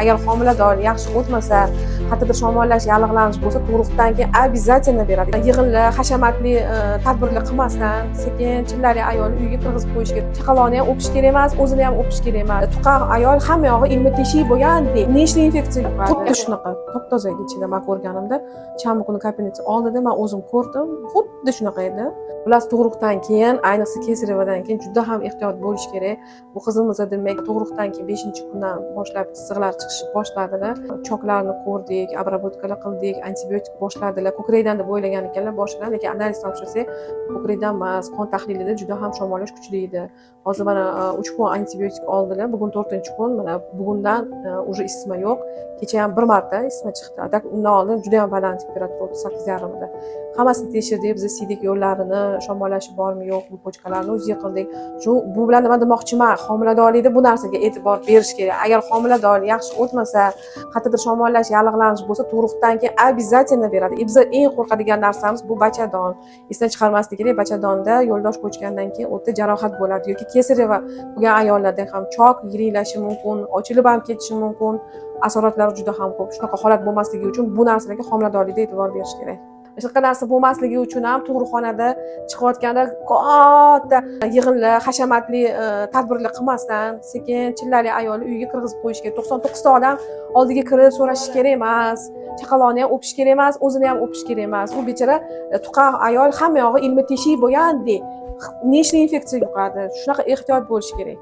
Agar homilador yaxshi o'tmasa, qayerdadir shamollash, yallig'lanish bo'lsa, tug'ruqdan keyin обязательно beradi. Yig'inlar, hashamatli tadbirlar qilmasdan, sekin chillali ayolni uyga kirgizib qo'yish kerak. Chaqaloqni ham o'pish kerak emas, o'zini ham o'pish kerak emas. Tuqqan ayol hamma yog'i ilma teshik bo'lgandek, nechta infeksiya yuqadi. Xuddi shunaqa, top toza edi ichida. Man ko'rganimda, shanba kuni капельница oldida man o'zim ko'rdim, xuddi shunaqa edi. Xullas, tug'ruqdan keyin, ayniqsa кесарево dan keyin juda ham ehtiyot bo'lish kerak. Bu qizimiz, demak, tug'ruqdan keyin 5-kundan boshlab issiqlar chiqishni boshladilar. Choklarni ko'rdik, обработка lar qildik, antibiotik boshladilar. Ko'krakdan deb o'ylagan ekanlar boshidan, lekin analiz topshirsak, ko'krakdan emas, qon tahlilida juda ham shamollash kuchli edi. Hozir mana 3 kun antibiotik oldilar, bugun 4-kun. Mana bugundan уже isitma yo'q. Kecha ham bir marta isitma chiqdi, а так undan oldin juda ham baland temperatura, 38,5 edi. Hammasini tekshirdik biz, siydik yo'llarini, shamollashi bormi, yo'qmi, почка larni УЗИ qildik. Shu bu bilan nima demoqchiman? Homiladorlikda bu narsaga e'tibor berish kerak. Agar homilador yaxshi o'tmasa, qayerdadir shamollash, yallig'lanish bo'lsa, tug'ruqdan keyin обязательно beradi. И biza eng qo'rqadigan narsamiz bu bachadon. Esdan chiqarmaslik kerak, bachadonda yo'ldosh ko'chgandan keyin o'ta jarohat bo'ladi yoki кесарево bo'lgan ayollarda ham chok yiriklashi mumkin, ochilib ham ketishi mumkin, asoratlari juda ham ko'p. Shunaqa holat bo'lmasligi uchun bu narsalarga homiladorlikda e'tibor berish kerak. Shunaqa narsa bo'lmasligi uchun ham tug'ruqxonada chiqayotganda katta yig'inlar, hashamatli tadbirlar qilmasdan, sekin chillali ayolni uyga kirgizib qo'yish kerak. 99 ta odam oldiga kirib so'rashish kerak emas. Chaqaloqni ham o'pish kerak emas, o'zini ham o'pish kerak emas. U bechora tuqqan ayol hamma yog'i ilma teshik bo'lgandek, nechta infeksiya yuqadi. Shunaqa ehtiyot bo'lish kerak.